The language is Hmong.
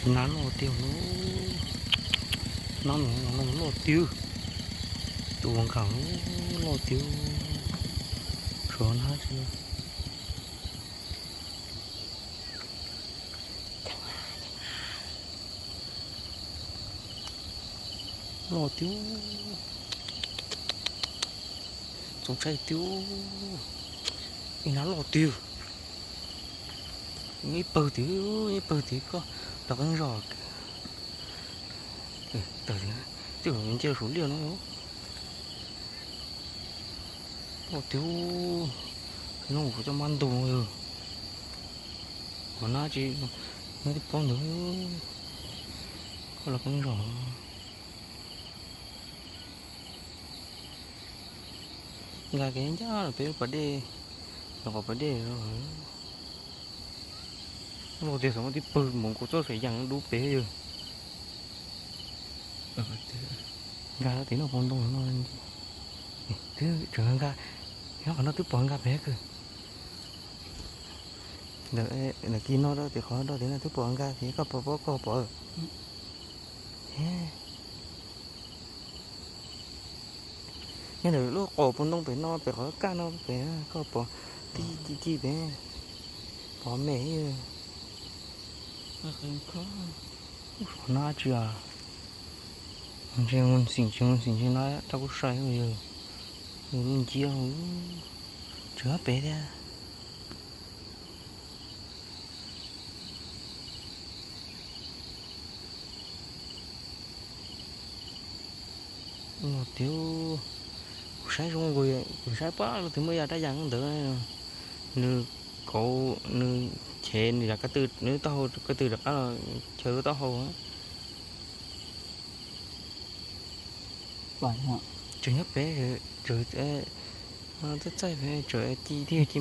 Nab loj tiag, nab loj tiag, tus uas nkag loj tiag, tshuav nab tsi. Loj tiag, txaus ntshai tiag, ib nab loj tiag. Ib pawg tid, ib pawg tid koj los qeeb zog. Tawm, twb nce saum liaj no. Loj tiag, no kuv coj mab ntug no yog, qhov nab tsi, nab tib pob ntawd, koj los qeeb zog. Nkag kev ncaj los pem lub pas dej, los qhov pas dej. Loj tiag, xav muaj tib pawg mus kuv txoj xav yees dub pem yog. Nkag tim no pov ntoo no, twb tseem nkag, nyob qhov no twb pom nkag pem kawg. Ntawm kis no rau tim qhov rau tim no twb pom nkag ces koj pom, koj pom. Nyob ntawm lub qaum pov ntoo pem no, pem qhov kaj no pem, koj pom tib ci ci pem, pom me. Qhov no tsi, ntshe mus xim tsis mus xim ntshe no rau kuv sai yog lub nciab, tseem pem thiab. Loj tiag, kuv saib zoo, kuv saib pab lub twg muaj ib yam rab yas ntawd, nws kauv, nws chev nws yam ko tw, nws taub hau ko tw rov qab los chaw lub taub hau. Tseem nyob pem, tseem txaij txaij pem, tseem ci thiab ci